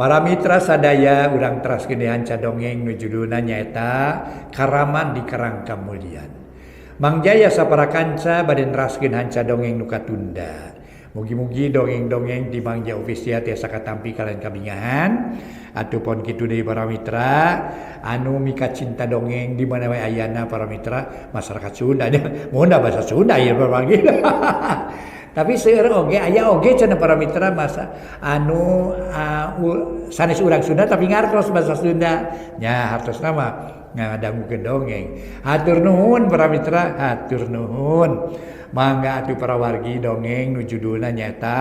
Para mitra sadaya urang teraskeun hanca dongeng nu judulna nyaeta Karaman di Karang Kamulyan. Mang Jaya sapara kanca bade neraskeun hanca dongeng nu katunda. Mugi-mugi dongeng-dongeng di Mang Jaya Official tiasa katampi kalian kabingahan. Atupun kitu deui para mitra anu mika cinta dongeng di mana wae ayana para mitra masyarakat Sunda nya. Mun da bahasa Sunda ieu papanggih. Tapi seueur oge aya oge cenah para mitra masa anu sanes urang Sunda tapi ngartos bahasa Sunda nya hartosna mah ngadangukeun dongeng. Hatur nuhun para mitra, hatur nuhun. Mangga atuh para wargi dongeng nu judulna nyaeta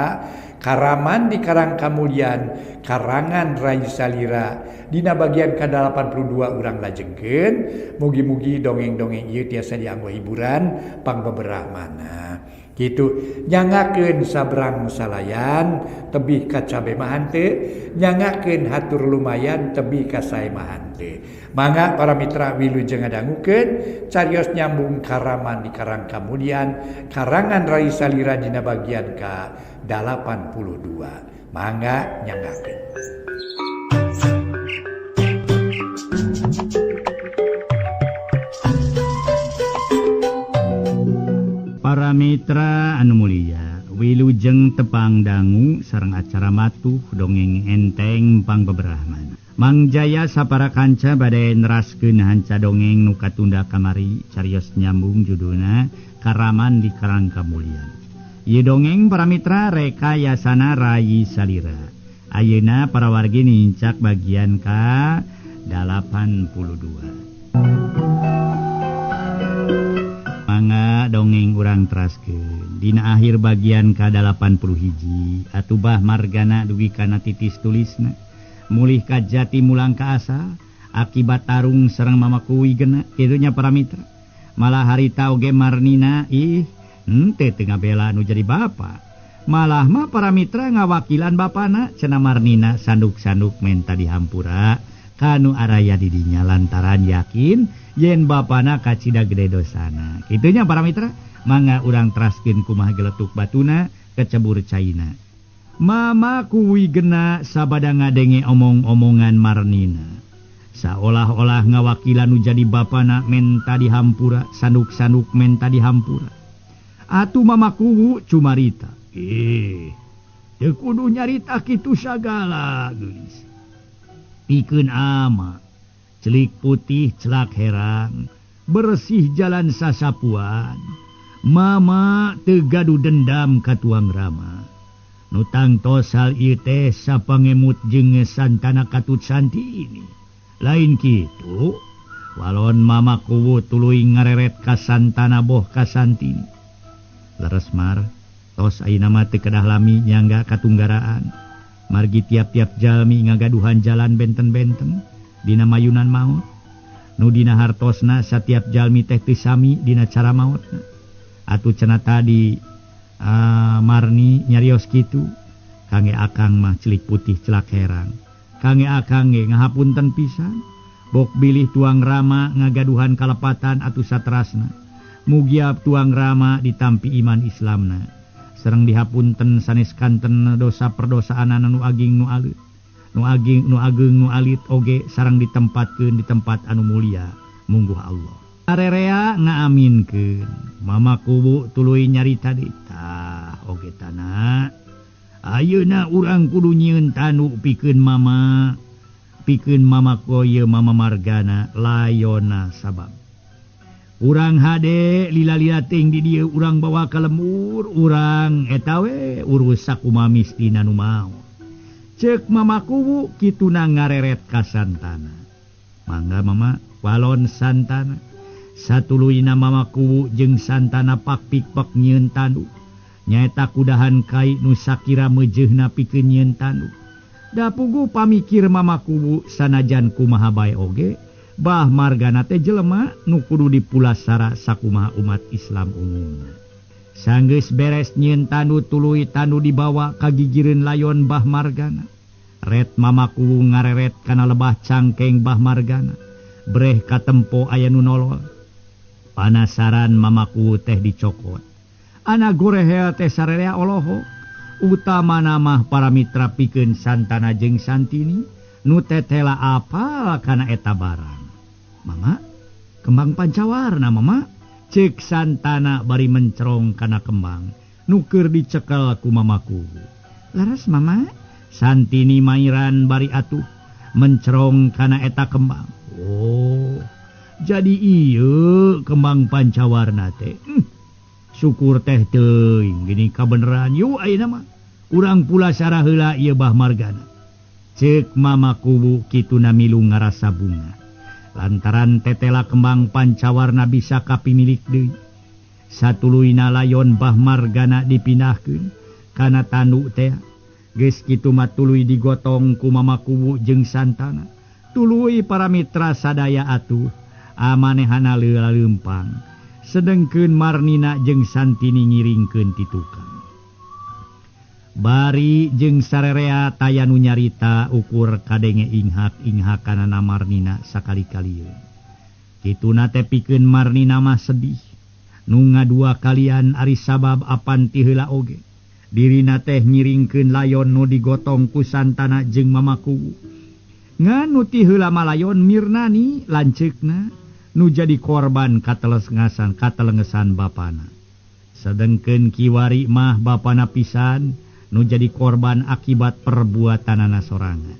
Karaman di Karang Kamulyan karangan Rai Salira dina bagian ka-82 urang lajengkeun. Mugi-mugi dongeng-dongeng ieu tiasa dianggo hiburan pangbeberah mana. Gitu nyangakeun sabrang salayan tebih ka cabe mah henteu, nyangakeun hatur lumayan tebih ka sae mah henteu. Mangga para mitra wilujeng ngadangukeun carios nyambung Karaman di Karang Kamulyan karangan Rai Salira dina bagian ka-82. Mangga nyangakeun. Para mitra anu mulia, wilujeng tepang dangu sareng acara matuh dongeng enteng pangbeberahman. Mang Jaya sapara kanca bade neraskeun hanca dongeng nu katunda kamari carios nyambung judulna Karaman di Karang Kamulyan. Ieu dongeng para mitra rekayasana Rai Salira. Ayeuna para wargi nincak bagian ka 82. Mangga dongeng urang teraskeun. Dina akhir bagian ka-81 atuh Bah Margana dugi kana titis tulisna. Mulih ka jati mulang ka asa akibat tarung sareng Mama Kuwi gena kitu nya para mitra. Malah harita oge Marnina ih henteu teu ngabela nu jadi bapa. Malah mah para mitra ngawakilan bapana cenah Marnina sanduk-sanduk menta dihampura kanu araya di dinya lantaran yakin yen bapana kacida gede dosana. Kitunya para mitra, mangga urang teraskeun kumaha geletuk batuna kecebur caina. Mama Kuwi gena sabada ngadenge omong-omongan Marnina. Saolah-olah ngawakilan nu jadi bapana menta dihampura, sanduk-sanduk menta dihampura. Atuh Mama Kuwu cumarita. Teu kudu nyarita kitu sagala geulis. Pikeun ama celik putih celak herang bersih jalan sasapuan. Mama teu gaduh dendam ka tuang Rama. Nu tangtos hal ieu teh sapangemut jeung Santana katut Santi ini. Lain kitu walon Mama Kuwu tuluy ngareret ka Santana boh ka Santini. Leres mar tos ayeuna mah teu kedah lami nyangga katunggaraan. Margi tiap-tiap jalmi ngagaduhan jalan benten-benten dina mayunan maot. Nu dina hartosna satiap jalmi teh teu sami dina cara maotna. Atuh cenah tadi Marni nyarios kitu, kange akang mah celik putih celak herang. Kange akang ge ngahapunten pisan. Bok bilih tuang Rama ngagaduhan kalepatan atuh satrasna. Mugia tuang Rama ditampi iman Islamna. Sareng dihapunten sanes kanten dosa perdosaanana nu aging nu alit. Nu aging nu ageung nu alit oge sareng ditempatkeun di tempat anu mulia mungguh Allah. Arerea ngaaminkeun. Mama Kuwu tuluy nyarita deui. Tah oge tanah. Ayeuna urang kudu nyieun tanu pikeun mama. Pikeun mama koye Mama Margana layona sabab. Urang hade lila-lila ting di dieu urang bawa ka lembur urang eta we urus sakumaha mistina nu maot. Ceuk Mama Kuwu kituna ngareret ka Santana. Mangga Mama walon Santana. Satuluyna Mama Kuwu jeung Santana pakpikpek nyieun tanu. Nyaeta kudahan kai nu sakira meujeuhna pikeun nyieun tanu. Da puguh pamikir Mama Kuwu sanajan kumaha bae oge Bah Margana teh jelema nu kudu dipulasara sakumaha umat Islam umumna. Sanggeus beres nyieun tanu tuluy tanu dibawa ka gigireun layon Bah Margana. Ret Mama Kuwu ngareret kana lebah cangkeng Bah Margana. Breh katempo aya nu nolol. Panasaran Mama Kuwu teh dicokot. Ana gorehel teh sararea oloho. Utama nama para mitra pikeun Santana jeung Santini nu tetela apal kana eta barang. Mama, kembang pancawarna mama, cek Santana bari mencerong kana kembang nu keur dicekel ku mamaku. Laras mama, Santini mairan bari atuh mencerong kana eta kembang. Oh, jadi ieu kembang pancawarna teh. Syukur teh teuing gini kabeneran yuk ayeuna mah. Urang pulasara heula ieu Bah Margana. Ceuk mama kubu kituna milu ngarasa bunga. Lantaran tetela kembang pancawarna bisa kapimilik deui. Satuluyna layon Bah Margana dipindahkeun kana tanduk teh. Geus kitu mah tuluy digotong ku mama kubu jeung Santana. Tuluy para mitra sadaya atuh amanehana leumpang. Sedengkeun Marnina jeung Santini ngiringkeun ti tukang. Bari jeung sarerea taya nu nyarita ukur kadenge inghak-inghakanana Marnina sakali-kalieun. Kituna teh pikeun Marnina mah sedih. Nu ngadua kalian ari sabab apan ti heula oge. Dirina teh ngiringkeun layon nu digotong ku Santana jeung mamaku. Ngan nu ti heula mah layon Mirnani lanceukna nu jadi korban katelengesan katelengesan bapana. Sedengkeun kiwari mah bapana pisan nu jadi korban akibat perbuatanana sorangan.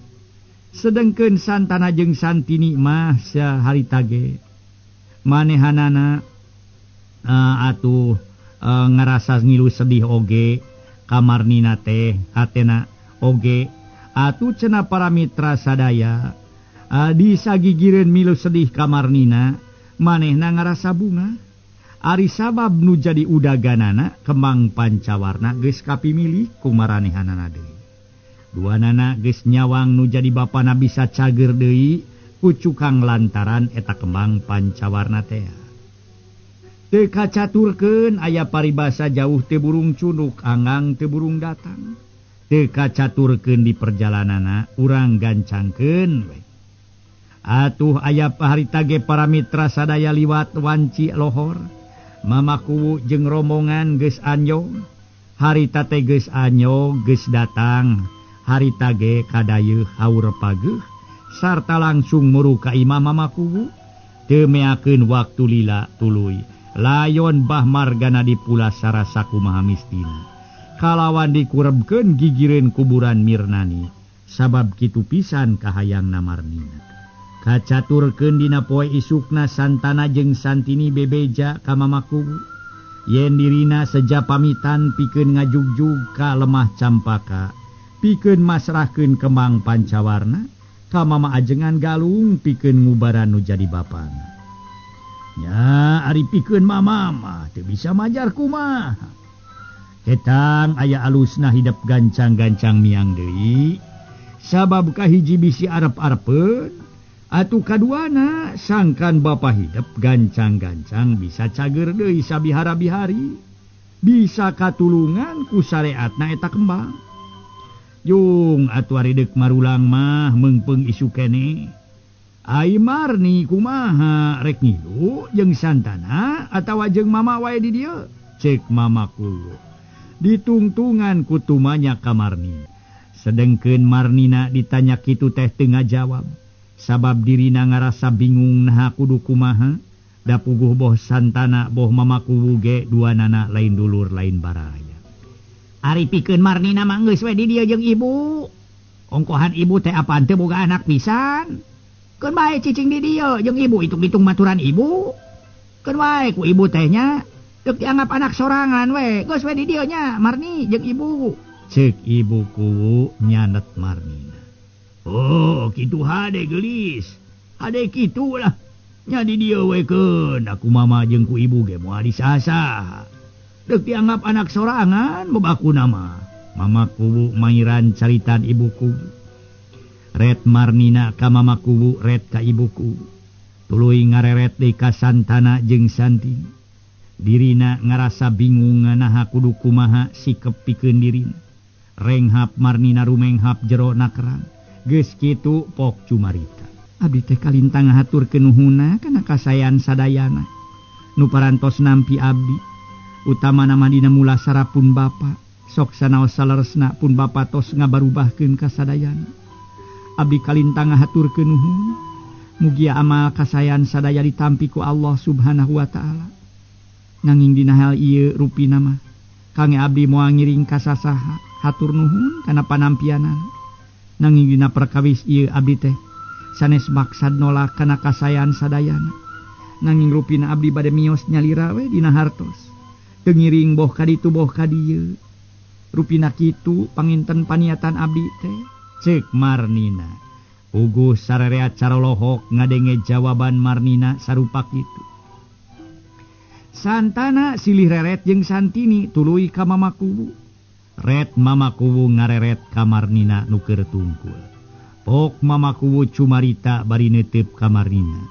Sedengkeun Santana jeung Santini mah saharita ge manehanana atuh ngarasa ngilu sedih oge kamarnina teh hatena oge atuh cenah para mitra sadaya disagigireun milu sedih kamarnina manehna ngarasa bunga. Ari sabab nu jadi udaganana kembang pancawarna geus kapimilik ku maranehanana deui. Duanana geus nyawang nu jadi bapana bisa cager deui ku cukang lantaran eta kembang pancawarna teh. Teu kacaturkeun aya paribasa jauh teu burung cunduk anggang teu burung datang. Teu kacaturkeun di perjalananana urang gancangkeun we. Atuh aya harita ge para mitra sadaya liwat wanci lohor. Mama kuwu jeung rombongan geus anjong. Harita teh geus anjong geus datang. Harita ge kadayeuh haur pageuh sarta langsung muru ka imah mama kuwu. Teu meakeun waktu lila tuluy. Layon Bah Margana dipulasara sakumaha mistina. Kalawan dikurebkeun gigireun kuburan Mirnani. Sabab kitu pisan kahayangna Marnina. Kacaturkeun dina poe isukna Santana jeung Santini bebeja ka mamaku. Yen dirina seja pamitan pikeun ngajugjug ka lemah Campaka, pikeun masrahkeun kembang pancawarna ka mama ajengan Galung pikeun ngubaran nu jadi bapana. Nya ari pikeun mama mah teu bisa majar kumaha. Ketang aya alusna hidep gancang-gancang miang deui. Sabab kahiji bisi arep-arepeun. Atuh kaduana sangkan bapa hidep gancang-gancang bisa cager deui sabihara-bihari. Bisa katulungan ku sareatna eta kembang. Jung atuh ari deuk marulang mah meungpeung isu keneh. Ai Marni kumaha rek ngilu jeung Santana atawa jeung mama wae di dieu? Cek mamaku. Ditungtungan ku tumanya ka Marni. Sedengkeun Marnina ditanya kitu teh teu ngajawab. Sabab dirina ngarasa bingung naha kudu kumaha, da puguh boh Santana boh mamaku ge duanana lain dulur lain baraya. Ari pikeun Marnina mah geus we di dieu jeung ibu. Ongkohan ibu teh apaan teu boga anak pisan. Keun bae cicing di dieu jeung ibu hitung-hitung maturan ibu. Keun wae ku ibu teh nya deuk dianggap anak sorangan we. Geus we di dieu nya Marni jeung ibu. Ceuk ibuku nyanet Marnina. Oh, kitu hade geulis. Hade kitu lah. Nya di dieu we keun aku mama jeung ku ibu ge moal disasah. Deuk dianggap anak sorangan bebakuna mah. Mama kubu mairan caritan ibuku. Ret Marnina ka mama kubu ret ka ibuku. Tuluy ngareret deui ka Santana jeung Santini. Dirina ngarasa bingung naha kudu kumaha sikep pikeun dirina. Renghap Marnina rumenghap jero nakerang. Geus kitu pok cumarita. Abdi teh kalintang ngahaturkeun nuhunna kana kasayan sadayana. Nu parantos nampi abdi. Utamana mah dina mulasara pun bapa. Sok sanaos saleresna pun bapa tos ngabarubahkeun kasadayana. Abdi kalintang ngahaturkeun nuhun. Mugia amal kasayan sadaya ditampi ku Allah Subhanahu wa taala. Nanging dina hal ieu rupina mah kange abdi moal ngiring ka sasaha, hatur nuhun kana panampianana. Nanging dina perkawis ieu abdi teh sanes maksad nolak kana kasayan sadayana. Nanging rupina abdi bade mios nyalira we dina hartos. Teu ngiring boh ka ditu boh ka dieu. Rupina kitu panginten paniatan abdi teh. Ceuk Marnina. Puguh sarerea carolohok ngadenge jawaban Marnina sarupa kitu. Santana silih reret jeung Santini tuluy ka Mama Kuwu. Ret Mama Kuwu ngareret ka Marnina nu keur tungkul. Pok Mama Kuwu cumarita bari neuteup ka Marnina.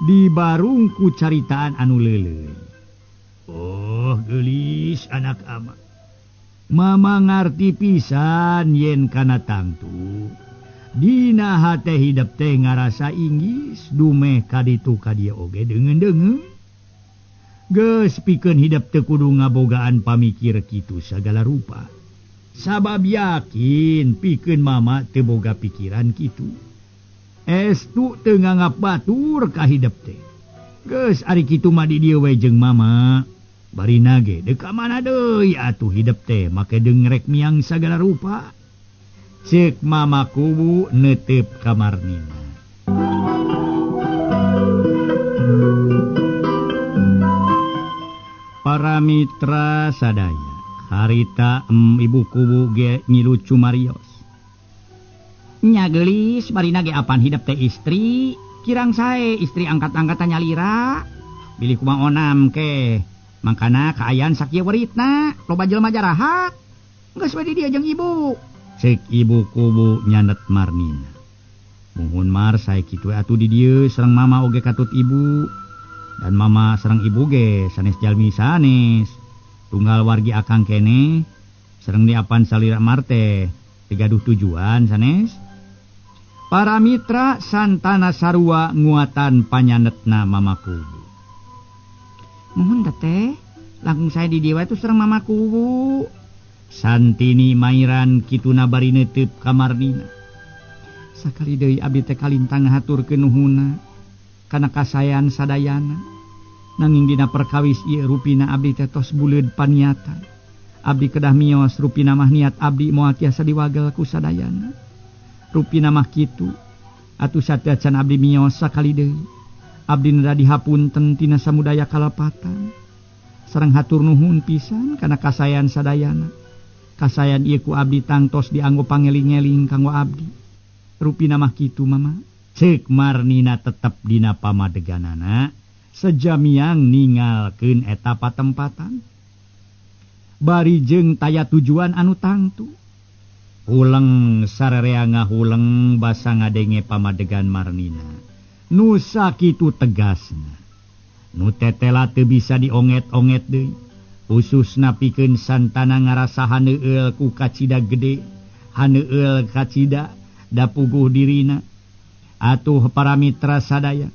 Dibarung ku caritaan anu leuleuy. Oh geulis anak ama. Mama ngarti pisan yen kana tangtu. Dina hate hidep teh ngarasa inggis dumeh kaditu ka dieu oge deungeun-deungeun. Geus pikeun hidep teu kudu ngabogaan pamikir kitu sagala rupa. Sabab yakin pikeun mama teu boga pikiran kitu. Estu teu nganggap batur ka hidep teh. Geus ari kitu mah di dieu we jeung mama. Barina ge deuk ka mana deui atuh hidep teh make deungrek miang sagala rupa. Ceuk Mama Kuwu neuteup ka Marnina. Para mitra sadaya, harita Ibu Kuwu ge ngilu cumarios. Nya geulis barina ge apan hidep teh istri, kirang sae istri angkat-angkatan nyalira. Bilih kumaha onam ke, mangkana kaayaan sakieu weritna, loba jelema jarahat. Geus we di dieu jeung ibu. Ceuk Ibu Kuwu nyanet Marnina. Muhun Mar sae kitu atuh di dieu sareng mama oge katut ibu. Dan mama sareng ibu ge sanes jalmi sanes. Tunggal wargi akang keneh sareng di apan salira Mar teh gaduh tujuan sanes. Para mitra Santana sarua nguatan panyanetna Mama Kuwu. Muhun teteh, langkung saya di dieu atuh sareng Mama Kuwu. Santini mairan kituna bari neuteup ka Marnina. Sakali deui abdi teh kalintang ngahaturkeun nuhunna kana kasayan sadayana. Nanging dina perkawis ieu rupina abdi teh tos buleud paniatan. Abdi kedah mios rupina mah niat abdi moal tiasa diwagel ku sadayana. Rupina mah kitu. Atuh sateuacan abdi mios sakali deui. Abdi neda dihapunten tina samudaya kalepatan. Sareng hatur nuhun pisan kana kasayan sadayana. Kasayan ieu ku abdi tangtos dianggo pangeling-eling kanggo abdi. Rupina mah kitu mama. Ceuk Marnina tetep dina pamadeganana sejamiang ningalkeun eta patempatan. Bari jeung taya tujuan anu tangtu. Huleng sarerea ngahuleng basa ngadenge pamadegan Marnina. Nu sakitu tegasna. Nu tetela teu bisa dionget-onget deui. Khususna pikeun Santana ngarasa haneueul ku kacida gede, haneueul kacida da puguh dirina. Atuh para mitra sadaya,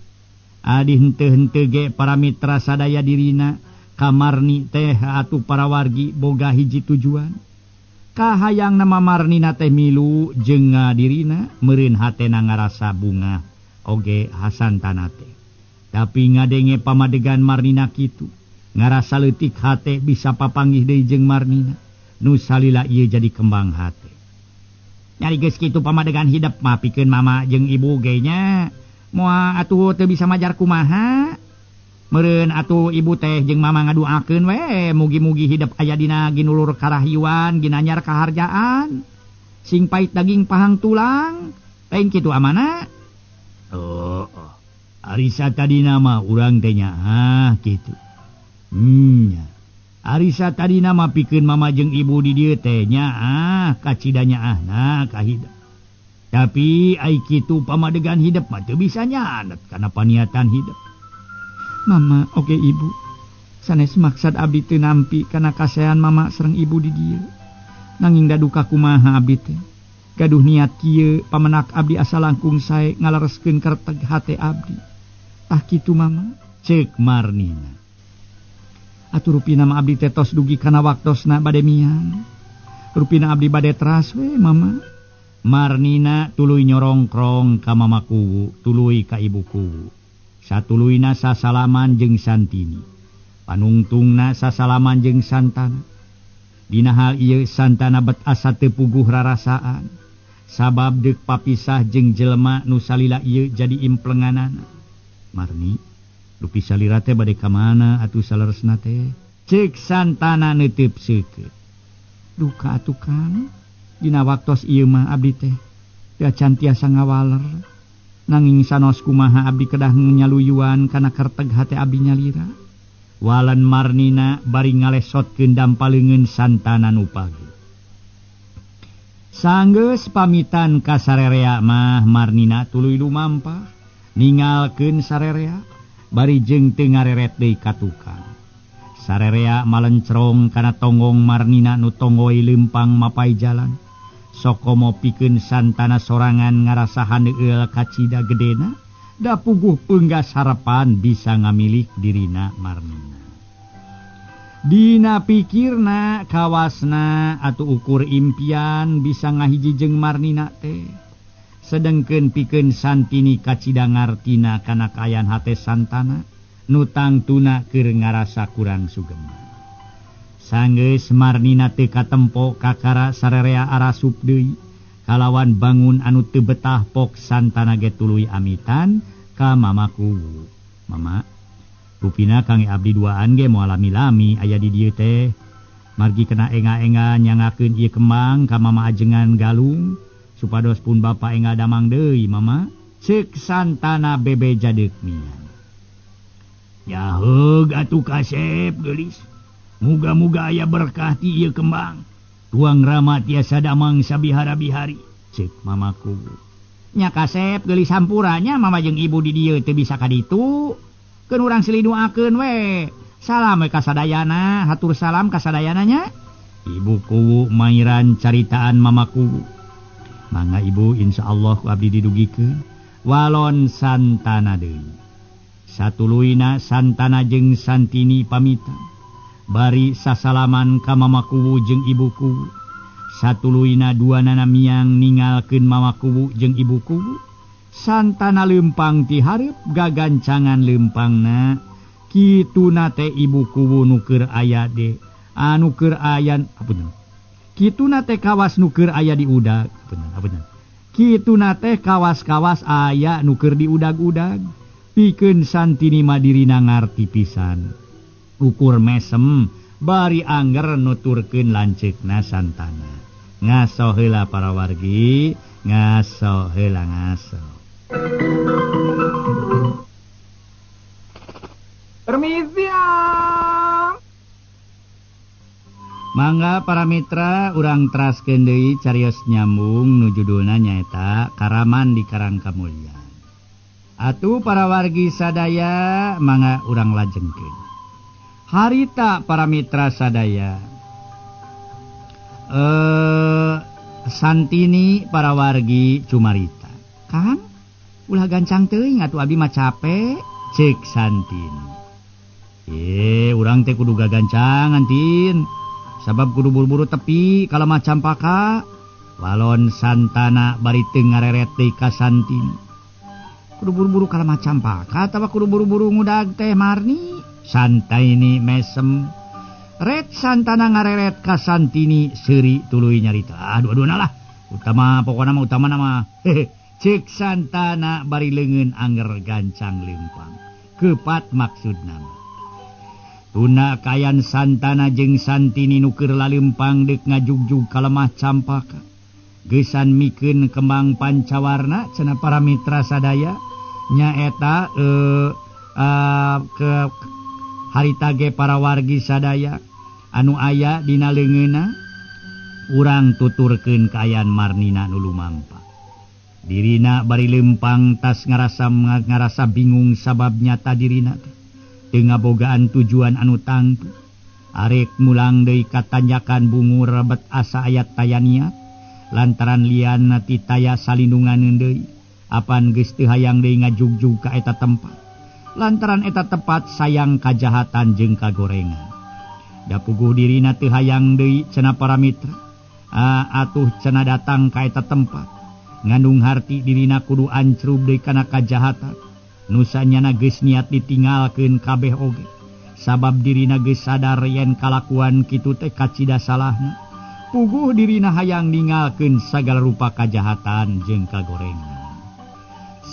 adi henteu-henteu ge para mitra sadaya dirina ka Marni teh atuh para wargi boga hiji tujuan. Kahayang nama Marnina teh milu jeung dirina meureun hatena ngarasa bungah oge Hasantana teh. Tapi ngadenge pamadegan Marnina kitu, ngarasa leutik hate bisa papanggih deui jeung Marnina. Nu salila ieu jadi kembang hate. Nyari geus kitu pamadegan hidep mah pikeun mama jeung ibu ge nya. Moal atuh teu bisa majar kumaha. Meureun atuh ibu teh jeung mama ngaduakeun we mugi-mugi hidep aya dina ginulur karahyuan, ginanyar kaharjaan. Sing pait daging pahang tulang. Lain kitu amana. Oh, oh. Arisa tadina mah urang teh nya ah kitu. Nya. Arisa tadina mah pikeun mama jeung ibu di dieu teh nya ah kacida nyaahna ka hidep. Tapi ai kitu pamadegan hidep mah teu bisa nyanet kana paniatan hidep. Mama oge ibu sanes maksad abdi teu nampi kana kasehan mama sareng ibu di dieu. Nanging daduka kumaha abdi teh. Gaduh niat kieu pamenak abdi asa langkung sae ngalereskeun kerteg hate abdi. Tah kitu mama, ceuk Marnina. Atuh rupina mah abdi teh tos dugi kana waktosna bade miang. Rupina abdi bade teras we mama. Marnina tuluy nyorongkrong ka mama kuwu, tuluy ka ibu kuwu. Satuluyna sasalaman jeung Santini. Panungtungna sasalaman jeung Santana. Dina hal ieu Santana bet asa teu puguh rarasaan. Sabab deuk papisah jeung jelema nu salila ieu jadi implenganana. Marni, rupi salira teh bade ka mana atuh saleresna teh? Ceuk Santana neuteup seukeut. Duka atuh Kang, dina waktos ieu mah abdi teh teu acan tiasa ngawaler. Nanging sanos kumaha abdi kedah nyaluyuan kana kerteg hate abdi nyalira. Walan Marnina bari ngalesotkeun dampaleungeun Santana nu pagi. Sanggeus pamitan ka sarerea mah Marnina tuluy lumampah ningalkeun sarerea bari jeung teu ngareret deui ka tukang. Sarerea malencrong kana tonggong Marnina nu tonggoi leumpang mapai jalan. Sokomo pikeun Santana sorangan ngarasa haneueul kacida gedena da puguh peunggas harapan bisa ngamilik dirina Marnina. Dina pikirna kawasna atuh ukur impian bisa ngahiji jeung Marnina teh. Sedengkeun pikeun Santini kacida ngartina kana kaayaan hate Santana nu tangtuna keur ngarasa kurang sugema. Sanggeus Marnina teu katempo kakara sarerea arasup deui kalawan bangun anu teu betah pok Santana ge tuluy amitan ka mama kuwu. Mama, rupina kang abdi duaan ge moal lami-lami aya di dieu teh. Margi kena enga-enga nyangakeun ieu kembang ka mama ajengan galung supados pun bapa enga damang deui mama. Ceuk Santana bebeja deuk mian. Yaheug atuh kasep geulis. Muga-muga aya berkah ti ieu kembang. Tuang rama tiasa damang sabihara-bihari. Ceuk mamaku. Nya kasep geulis hampuranya mama jeung ibu di dieu teu bisa ka ditu. Keun urang silih doakeun we. Salam we ka sadayana, hatur salam ka sadayana nya. Ibu kuwu mairan caritaan mamaku. Mangga ibu insyaallah ku abdi didugikeun. Walon Santana deui. Satuluyna Santana jeung Santini pamitan. Bari sasalaman ka mama kuwu jeung ibu kuwu. Satuluyna duanana miang ningalkeun mama kuwu jeung ibu kuwu. Santana leumpang ti hareup gagancangan leumpangna. Kituna teh ibu kuwu nu keur aya de anu keur aya apunten. Kituna teh kawas nu keur aya di udag. Apunten, apunten. Kituna teh kawas-kawas aya nu keur di udag-udag. Pikeun Santini mah dirina ngarti pisan. Ukur mesem bari angger nuturkeun lanceukna Santana. Ngaso heula para wargi, ngaso heula ngaso. Permisi. Mangga para mitra urang teraskeun deui carios nyambung nu judulna nyaeta Karaman di Karang Kamulyan. Atuh para wargi sadaya mangga urang lajengkeun. Harita para mitra sadaya. Santini para wargi cumarita. Kang, ulah gancang teuing atuh abi mah capek, ceuk Santini. Urang teh kudu gagancangan tin. Sabab kudu buru-buru tepi kalau macam paka. Walon Santana bari teu ngareret deui ka Santini. Kudu buru-buru kalau macam paka atawa kudu buru-buru ngudag teh Marni. Santini mesem. Ret Santana ngareret ka Santini seuri tuluy nyarita. Aduh-aduh lah. Utama pokona mah utama nama. Ceuk Santana bari leungeun angger gancang leumpang. Kepat maksudna. Tuna kayan Santana jeung Santini nu keur laleumpang deuk ngajugjug ka lemah campaka. Geusan mikeun kembang pancawarna cenah para mitra sadaya nyaeta ke harita ge para wargi sadaya anu aya dina leungeunna urang tuturkeun kaayaan Marnina nu lumampa. Dirina bari leumpang tas ngarasa bingung sabab nyata dirina teh teu ngabogaan tujuan anu tangtu. Arek mulang deui ka tanjakan bungur rebet asa ayat taya niat lantaran lian ti taya salindunganeun deui. Apan geus teu hayang deui ngajugjug ka eta tempat lantaran eta tempat sayang kajahatan jeung kagorengan. Da puguh dirina teu hayang deui cenah para mitra Atuh cenah datang ka eta tempat ngandung harti dirina kudu ancrub deui kana kajahatan nu sanyana geus niat ditinggalkeun kabeh oge sabab dirina geus sadar yen kalakuan kitu teh kacida salahna puguh dirina hayang ninggalkeun sagala rupa kajahatan jeung kagorengan.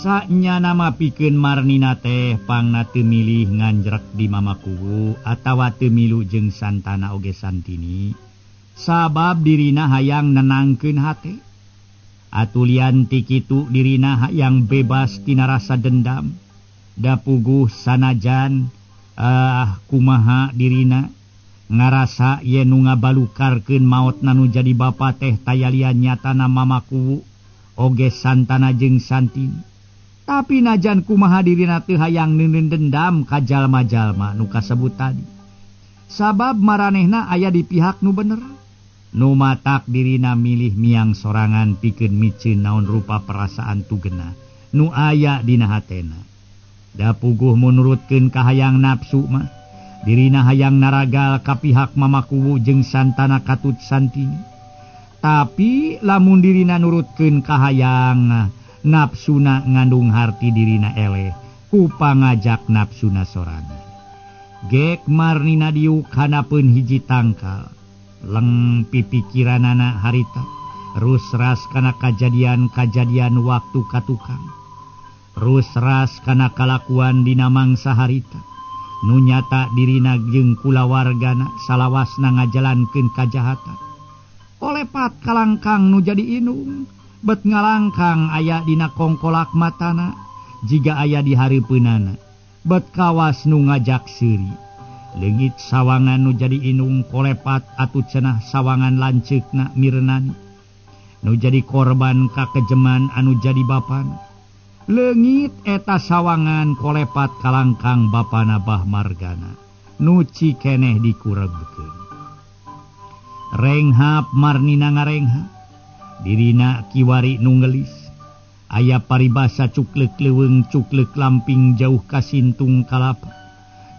Sanyana mah pikeun Marnina teh pangna teu milih nganjrek di Mama Kuwu atawa teu milu jeung Santana oge Santini sabab dirina hayang nenangkeun hate. Atulian ti kitu dirina hayang bebas tina rasa dendam. Da puguh sanajan kumaha dirina ngarasa yen nu ngabalukarkeun maotna nu jadi bapa teh tayalian nyatana Mama Kuwu oge Santana jeung Santini. Tapi najan kumaha dirina teu hayang neuneun dendam ka jalma-jalma nu kasebut tadi. Sabab maranehna aya di pihak nu bener. Nu matak dirina milih miang sorangan pikeun miceun naon rupa perasaan tugena nu aya dina hatena. Da puguh munurutkeun kahayang nafsu mah dirina hayang naragal ka pihak Mama Kuwu jeung Santana katut Santini. Tapi lamun dirina nurutkeun kahayang nafsuna ngandung harti dirina eleh ku pangajak nafsuna sorangan. Gek Marnina diuk hanapeun hiji tangkal leng pipikiranana harita rusras kana kajadian-kajadian waktu katukang, rusras kana kalakuan dina mangsa harita nu nyata dirina jeung kulawargana salawasna ngajalankeun kajahatan. Kolepat kalangkang nu jadi inung bet ngalangkang aya dina kongkolak matana jiga aya di hareupeunana bet kawas nu ngajak seuri. Leungit sawangan nu jadi inung kolepat atuh cenah sawangan lanceukna mirenani nu jadi korban kakejeman anu jadi bapana. Leungit eta sawangan kolepat kalangkang bapana Bah Margana nu cikeneh dikurebkeun. Renghap Marnina ngarenghap dirina kiwari nu ngelis. Aya paribasa cuklek leuweung cuklek lamping jauh ka sintung kalapa,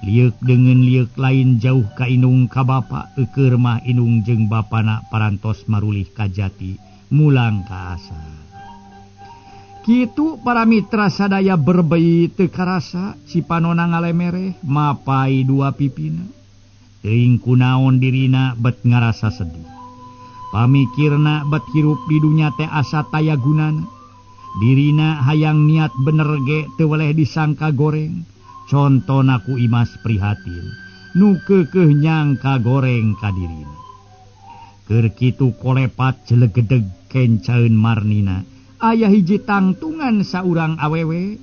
lieuk deungeun lieuk lain jauh ka inung ka bapa. Eukeur mah inung jeung bapana parantos marulih ka jati mulang ka asa. Kitu para mitra sadaya berbei teu karasa cipanona ngalemereh mapai dua pipina. Teuing kunaon dirina bet ngarasa sedih. Pamikirna bet hirup di dunya teh asa taya gunana. Dirina hayang niat bener ge teu weleh disangka goreng. Contona ku Imas Prihatin nu keukeuh nyangka goreng ka dirina. Keur kitu kolepat jelegedeg kencaeun Marnina. Aya hiji tangtungan saurang awewe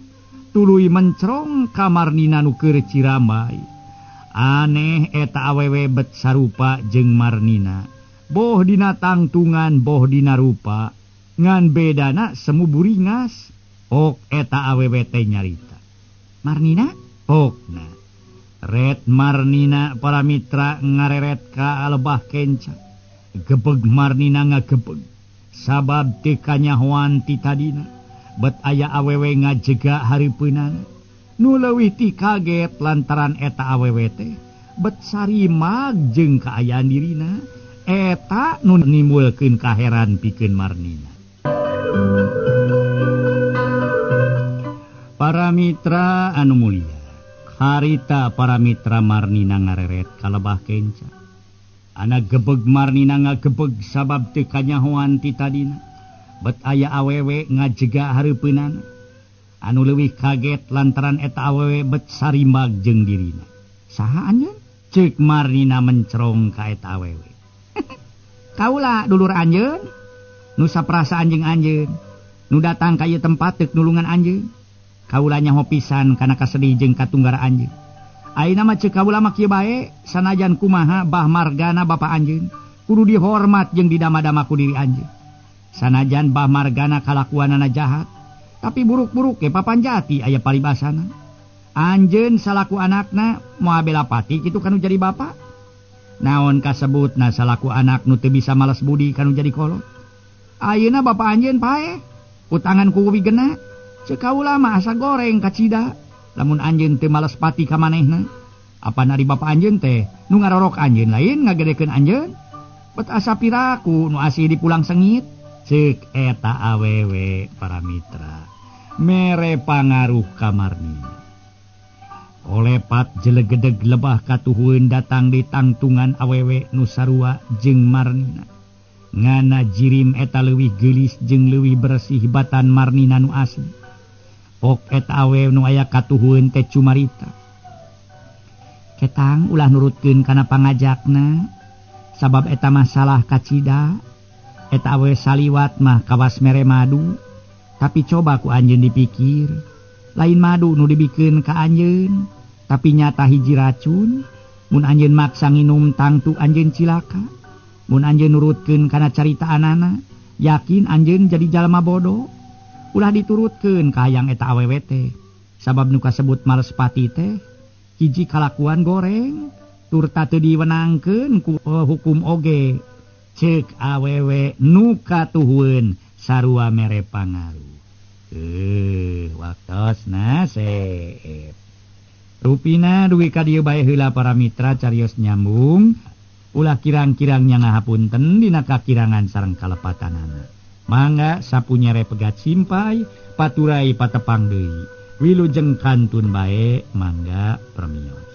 tuluy mencrong ka Marnina nu keur cirambai. Aneh eta awewe bet sarupa jeung Marnina. Boh dina tangtungan boh dina rupa ngan bedana semu buringas. Ok eta awewe teh nyarita. Marnina pokna. Ret Marnina para mitra ngareret ka lebah kenca. Gebeg Marnina ngagebeg sabab teu kanyahoan ti tadina. Bet aya awewe ngajega hareupeunana. Nu leuwih ti kaget lantaran eta awewe teh bet sarimag jeung kaayaan dirina. Eta nu nimbulkeun kaheran pikeun Marnina. Para mitra anu mulia, harita para mitra Marnina ngareret ka lebah kenca. Ana gebeg Marnina ngagebeg sabab teu kanyahoan ti tadina. Bet aya awewe ngajega hareupeunana. Anu leuwih kaget lantaran eta awewe bet sarimbag jeung dirina. Saha anjeun? Ceuk Marnina mencrong ka eta awewe. Kaula dulur anjeun, nu saprasaan jeung anjeun, nu datang ka ieu tempat teuk nulungan anjeun. Kaula nyaho pisan kana kasedih jeung katunggara anjeun. Ayeuna mah ceuk kaula mah kieu bae, sanajan kumaha Bah Margana bapa anjeun, kudu dihormat jeung didama-dama ku diri anjeun. Sanajan Bah Margana kalakuanana jahat, tapi buruk-buruk ge papanjati aya paribasana. Anjeun salaku anakna moal bela pati kitu kanu jadi bapa. Naon kasebutna salaku anak nu teu bisa males budi kanu jadi kolot. Ayeuna bapa anjeun paeh, utangan ku wigena. Ceuk kaula mah asa goreng kacida lamun anjeun teu males pati ka manehna. Apan ari bapa anjeun teh nu ngarorok anjeun lain ngagedekeun anjeun. Bet asa piraku nu asih dipulang sengit. Ceuk eta awewe para mitra. Mere pangaruh ka Marnina. Olepat jelegedeg lebah katuhueun datang di tangtungan awewe nu sarua jeung Marnina. Ngana jirim eta leuwih geulis jeung leuwih bersih batan Marnina nu asli. Pok eta awewe nu aya katuhueun teh cumarita. Ketang ulah nurutkeun kana pangajakna, sabab eta masalah kacida. Eta awewe saliwat mah kawas mere madu, tapi coba ku anjeun dipikir, lain madu nu dibikeun ka anjeun, tapi nyata hiji racun. Mun anjeun maksa nginum tangtu anjeun cilaka. Mun anjeun nurutkeun kana caritaanana, yakin anjeun jadi jalma bodoh. Ulah diturutkeun ka hayang eta awewe teh, sabab nu kasebut malespati teh hiji kalakuan goreng turta teu diwenangkeun ku hukum oge. Ceuk awewe nu katuhueun sarua mere pangaruh. Waktosna seep. Rupina dugi ka dieu bae heula para mitra carios nyambung. Ulah kirang-kirang nya ngahapunten dina kakirangan sareng kalepatanana. Mangga sapunyere pegat simpai paturai patepang deui. Wilujeng kantun bae mangga permios.